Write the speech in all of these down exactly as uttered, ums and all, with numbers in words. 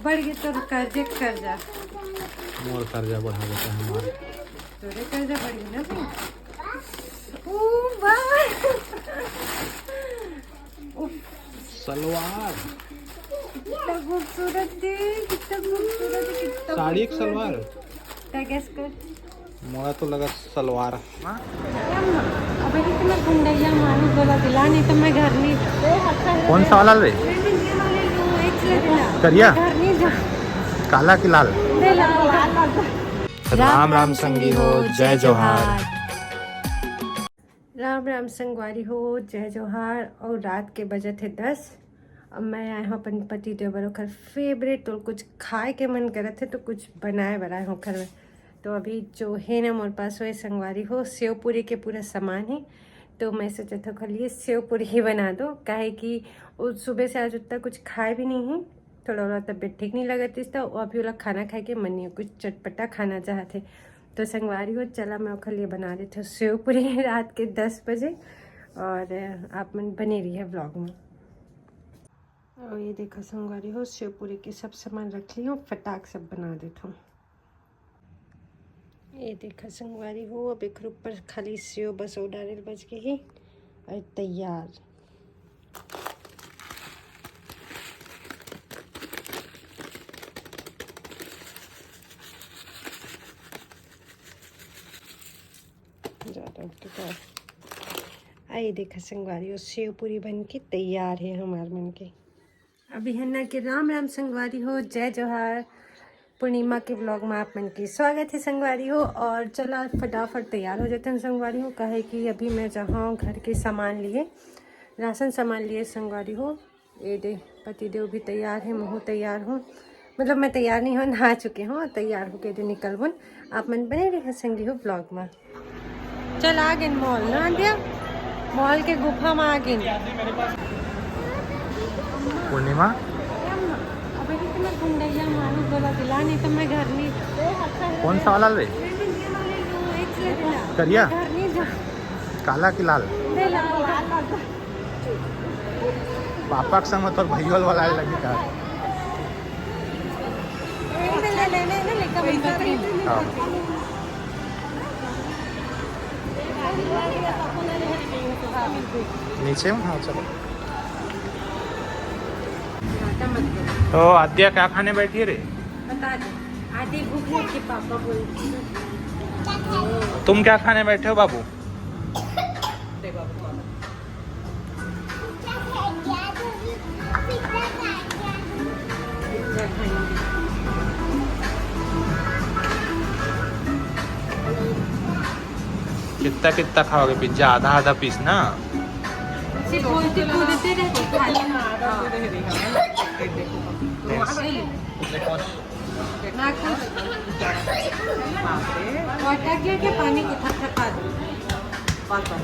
बढ़ गए तोर कर्जे के कर्जा। मोर कर्जा बढ़ा देता है हमार। तोरे कर्जा बढ़ गए ना भाई। ओ वाह। उफ, सलवार। कितना खूबसूरत है, कितना खूबसूरत है, कितना साड़ी के खूबसूरत सलवार। है। तय guess कर। मोला तो लगा सलवार। अबे, इतना गुंडैया मारू बोला दिला, नहीं तो मैं घर नहीं। कौन सा वाला रे? ये वाले लो, एक से दिला। करिया? मैं घर नहीं जा। काला कि लाल? ले लाल, लाल, लाल। राम राम संगी हो, जय जोहार। राम राम संगवारी हो, जय जोहार। और रात के बजत है दस। अब मैं आए हूँ अपन पति देव बर, ओखर फेवरेट, तो कुछ खाए के मन करत है तो कुछ बनाए बर आए हूँ घर में। तो अभी जो है ना मोर पास, वो है संगवारी हो, सेव पूरी के पूरा सामान है। तो मैं सोचत हूँ खाली सेव पूरी ही बना दो, काहे कि वो सुबह से आज उतना कुछ खाए भी नहीं है, थोड़ा थोड़ा तबीयत ठीक नहीं लगत इस, तो अभी वाला खाना खाए के मन नहीं है, कुछ चटपटा खाना चाहत है। तो संगवारी हो, चला मैं ओखर लिए बना देती हूँ सेव पूरी रात के दस बजे, और आप मन बने रहिए vlog में। और ये देखा संगवारी हो, सेव पूरी के सब सामान रख ली हूँ, फटाक सब बना देती हूँ। ये देखा संगवारी हो, अब एक ऊपर खाली सेव बस और डाले बच गई है और तैयार। ज्यादा उठ के तो आई देखा संगवारी, और सेव पूरी बन के तैयार है हमार मन के। अभी हन्ना के राम राम संगवारी हो, जय जोहार। पूर्णिमा के vlog में आप मन के स्वागत है संगवारी हो। और चला फटाफट तैयार हो जाते हैं संगवारी हो, काहे कि अभी मैं जहाँ घर के सामान लिए, राशन सामान लिए संगवारी हो। ये दे पतिदेव भी तैयार है, महू तैयार हूँ, मतलब मैं तैयार नहीं हूँ, नहा चुके हूँ, तैयार होके जो निकलबुन। आप मन बने रहे संगी हो vlog में। चल आ गेन मॉल ना दिया, मॉल के गुफा में आ गेन। पूर्णिमा, अबे इतना गुंडैया मारू बोला दिला, नहीं तो मैं घर नहीं। कौन सा वाला रे? ये वाले लो, एक से दिला। करिया? मैं घर नहीं जा। काला कि लाल? ले लाल, लाल, लाल। पापा के संग तोर भैया वाला लगी का? ले, ले, ले, ले, ले, कम पैसा दे। हाँ। नीचे में, हाँ, चलो। तो आद्या क्या खाने बैठी है रे? बता दे। आधी भूख लग के पापा बोल। तुम क्या खाने बैठे हो बाबू? कितना कितना खाओगे पिज्जा? आधा आधा पीस ना। बोलते कूदते रहते खाली। हाँ। ना खुश। वाटर के, के पानी को थपथपा दो। बस, बस।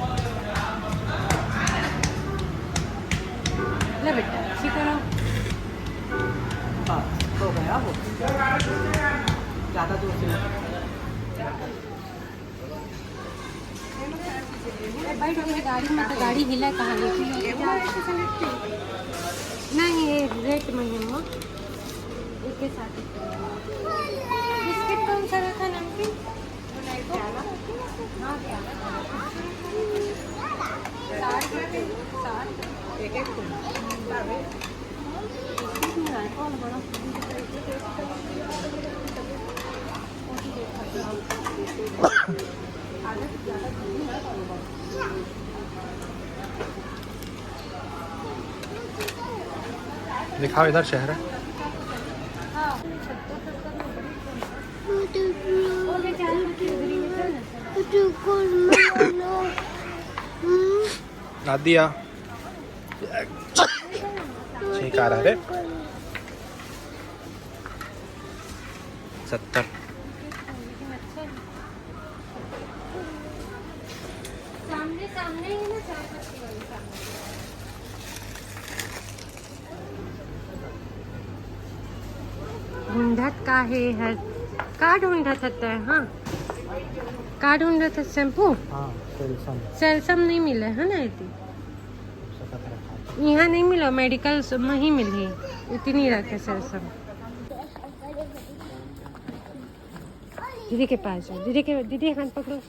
ले बेटा, अच्छी तरह। बस, हो गया वो। ज़्यादा जोर से मत। ए, बैठ गई गाड़ी में, तो गाड़ी हिला कहाँ गई? नहीं, ये रेट में है, माँ। एक के साथ। बिस्किट कौन सा रखा, नमकीन? हाँ, क्या? साठ रुपये, साठ। एक एक को। दिखाओ इधर चेहरा। आदिया। छींक आ रहा है रे। सत्तर। सामने, सामने ही ना चाय पत्ती वाली सामने। ढूंढत का हे हर, का ढूंढत हत है? हाँ, का ढूंढत है? शैम्पू? हाँ, सेल्सम। सेल्सम नहीं मिले है ना इतनी। यहाँ नहीं मिला, मेडिकल में ही मिली, इतनी रखे सेल्सम। दीदी के पास जाओ, दीदी के, दीदी के हाथ पकड़ो।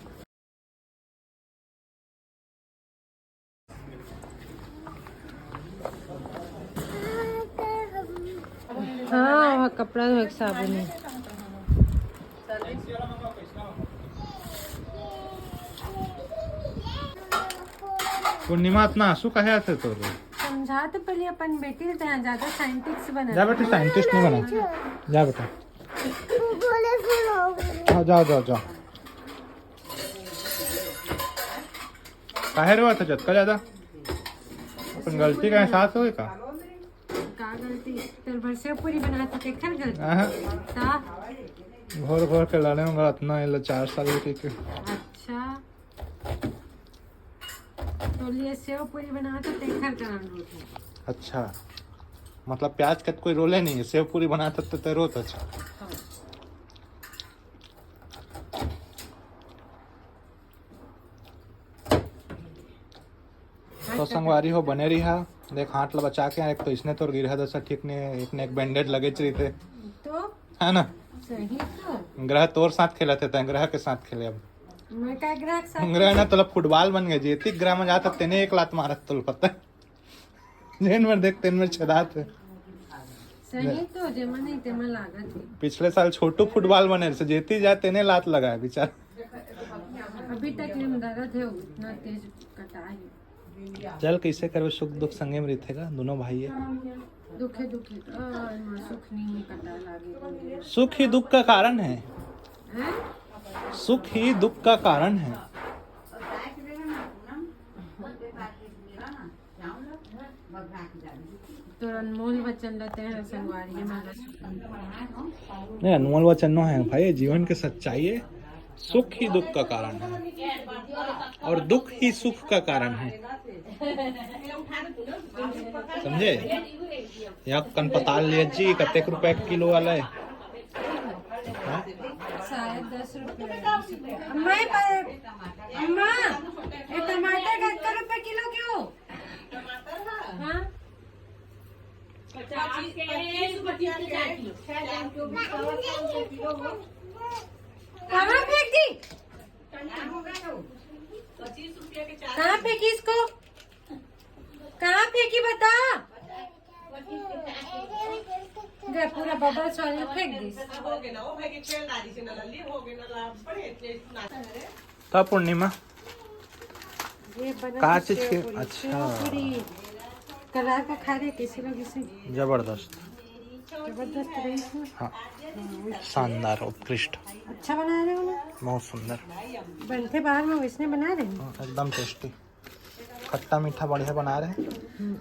हाँ, वहाँ कपड़ा धोए के साबुन है। पूर्णिमा, इतना आंसू काहे आथे तोर? समझा तो पहले अपन बेटी से, यहाँ ज्यादा साइंटिस्ट बना। जा बेटी, साइंटिस्ट नहीं बना। जा बेटा। हाँ, जा, जा, जा। काहे रोवत हे जतका ज्यादा? अपन गलती का एहसास होए का? का गलती? तेरे भर से पूरी बनात हे, तेखर गलती। हाँ। ता? घोर घोर के लड़े होंगे इतना, ये लो चार साल के। अच्छा। तो लिए सेव पूरी बनात हे, तेखर कारण रोत हे। अच्छा, मतलब प्याज का कोई रोले नहीं है, सेव पूरी बनात हे तो ते रोत हे। अच्छा। हाँ। तो संगवारी हो, बने रहा, देख हाथ ला बचा के। एक तो इसने तोर गिरहा दशा ठीक नहीं, एक ने एक बैंडेड लगे रहिथे। तो है ना? सही तो। ग्रह तोर साथ खेलत हे, तैं ग्रह के साथ खेले अब। मैं का ग्रह के साथ? ग्रह ना, तोला फुटबॉल बन गए, जेती ग्रह में जात हे, तेने एक लात मारत, तोला पता है। जेन में देख, तेन में छेदात हे। सही तो, जेमा नहीं, तेमा लागत हे। पिछले साल छोटू फुटबॉल बने से जेती जाए, तेने लात लगाए बेचारा। अभी तक ले में दर्द हे, इतना तेज कटा हे। चल, कैसे करबे, सुख दुख संगे में रहिथे गा, दोनों भाई हे। दुखे दुखे, आ, एमा सुख नहीं हे, कटा लागे। सुख ही दुख का कारण है। हैं? सुख ही दुख का कारण है। तोर अनमोल वचन ला तें संगवारी मन ला सुन। नहीं, अनमोल वचन नो है भाई, जीवन के सच्चाई है। सुख ही दुख का कारण है और दुख ही सुख का कारण है, समझे? या कन पताल लिया जी, कतेक रुपए किलो वाला है? हाँ? शायद दस रुपये। अम्मा, ये प-, अम्मा, ये टमाटर का इतना रुपये किलो क्यों? हाँ? पचास के, पच्चीस रुपया के चार किलो। कहाँ फेंक दी? कहाँ फेंकी इसको? कहाँ फेंकी बता? गए पूरा बबल सॉरी फेंक दी। त पूर्णिमा, ये बना का के चीज के? सेव पूरी, अच्छा। सेव पूरी। कल रात का खा रहे, कैसे लगी से? जबरदस्त। जबरदस्त रही थी। हाँ, शानदार, उत्कृष्ट। अच्छा बना रहे हो ना? बहुत सुंदर। बनते बाहर में वैसने बना रहे हो? हाँ, एकदम टेस्टी। खट्टा मीठा बढ़िया बना रहे। हम्म।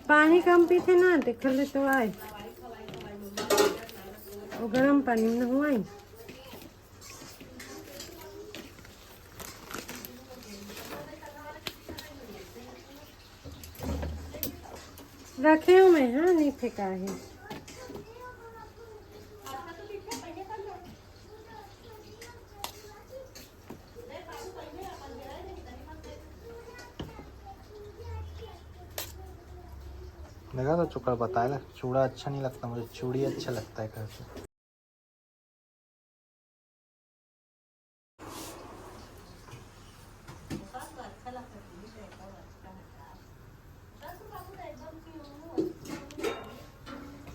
पानी कम पीथे ना, देख ले तो आए। वो गरम पानी में नहवाई। रखे हूँ मैं, हाँ, नहीं फेंका है। देखा तो चुकर बताए ला, चूड़ा अच्छा नहीं लगता मुझे, चूड़ी अच्छा लगता है कहके।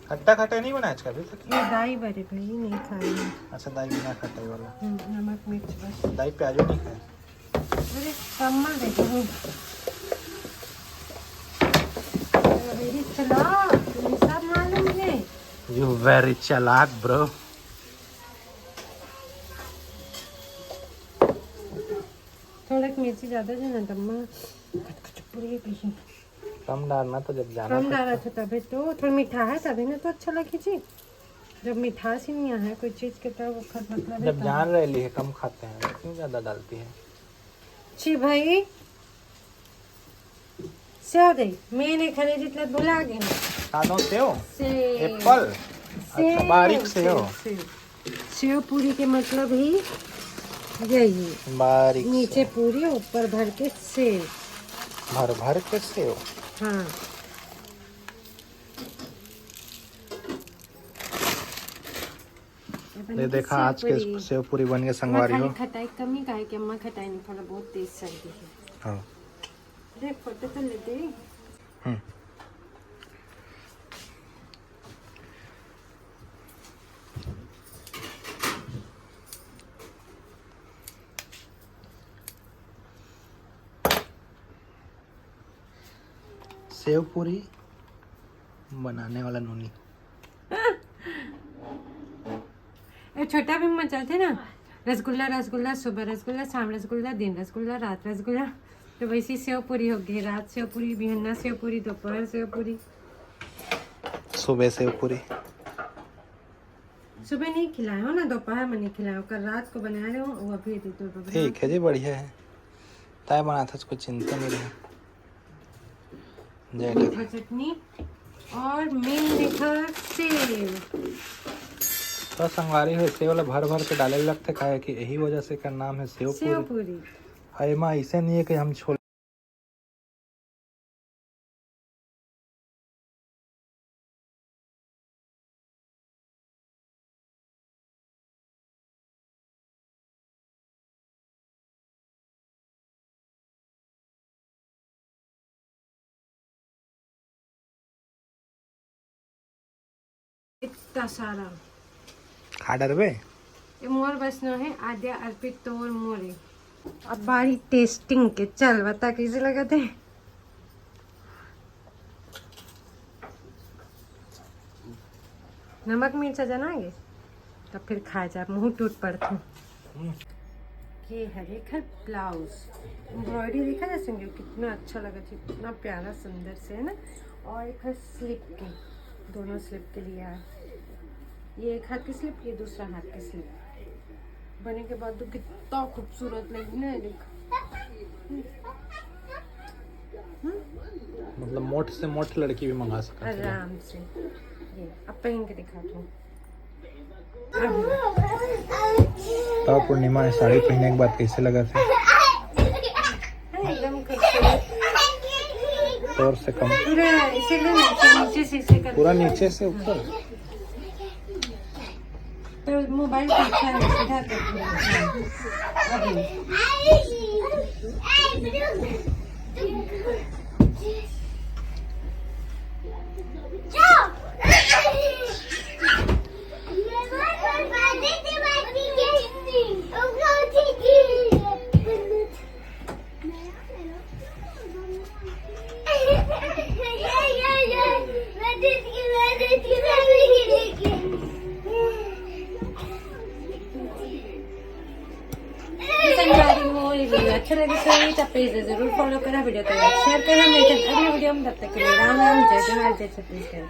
खट्टा खट्टा नहीं बनाया आज का अभी तक? ये दाई बरे भाई नहीं खाए। अच्छा, दाई बिना खटाई वाला। हम्म, नमक मिर्च बस। दाई प्याजो नहीं खाए। अरे कम्मा देखो। अरे चला, तुम्हें सब मालूम है। You very चालाक bro। थोड़ा मिर्ची ज्यादा देना तम्मा। कम डालना तो जब जाना कम था। डाला था तभी तो, थोड़ा मीठा है तभी ना तो अच्छा लगे जी। जब मिठास ही नहीं आया कोई चीज के तो वो खत मतलब जब जान रहे लिए कम खाते हैं, क्यों ज्यादा डालती है? छी भाई, सेव दे, मैं नहीं खाने जितना भुला गया। कानो सेव? सेव। एप्पल? सेव, अच्छा, बारीक सेव। सेव, सेव। सेव पूरी के मतलब ही यही है। बारीक नीचे सेव। पूरी, ऊपर भर के सेव। भर भर के सेव। हाँ। ये देखा, आज के सेव पूरी बन के संगवारी हो। खटाई कमी काहे कि अम्मा खटाई नहीं खाला, बहुत तेज सर्दी है। हाँ। देख, फोटो तो ले दे। हम्म। सेव पूरी बनाने वाला नोनी। ए, छोटा भीम में चलते ना, रसगुल्ला, रसगुल्ला, सुबह रसगुल्ला, शाम रसगुल्ला, दिन रसगुल्ला, रात रसगुल्ला। तो वैसे ही सेव पूरी हो गई, रात सेव पूरी, बिहन्ना सेव पूरी, दोपहर सेव पूरी, सुबह सेव पूरी। सुबह नहीं खिलाए हो ना, दोपहर में नहीं खिलाए हो, कल रात को बना रहे हो, वो अभी दे दो। ठीक है जी, बढ़िया है। ताय बनाथस, कुछ चिंता नहीं रहे। जय मीठा चटनी और मेन देखा सेव। तो संगवारी हो, सेव ला भर भर के डाले लगथे, काहे कि यही वजह से एकर नाम है सेव सेव पूरी। पूरी। और एमा ऐसे नहीं है कि हम छोले इतना सारा खा डरबे। ये मोर बस नो है, आद्या, अर्पित, तोर, मोरे। अब बारी टेस्टिंग के, चल बता कैसे लगत है। नमक मिर्चा जना गे, तब फिर खा जा, मुंह टूट पड़ता। ये है, देख, ब्लाउज एम्ब्रॉयडरी देखा जा संगे, कितना अच्छा लगा था, कितना प्यारा सुंदर से है ना। और एक है स्लिप के, दोनों स्लिप के लिए है। ये एक हाथ की स्लिप, ये दूसरा हाथ की स्लिप। बने के बाद तो कितना खूबसूरत लगी ना, देख। मतलब मोट से मोट लड़की भी मंगा सकत है। आराम से। ये अब पहन के दिखा दो। तो पूर्णिमा, साड़ी पहने के बाद कैसे लगत है? एकदम खूबसूरत। तोर से कम। पूरा इसे लो ना, इसे नीचे से इसे कर। पूरा नीचे से ऊपर। तो मोबाइल को अच्छा है, सीधा कर दो। अभी। संगवारी हो, ये वीडियो अच्छा लगे तो प्लीज जरूर फॉलो करा, वीडियो को लाइक शेयर करा। मिलते हैं अगले वीडियो में, तब तक के लिए राम राम, जय जोहार, जय छत्तीसगढ़।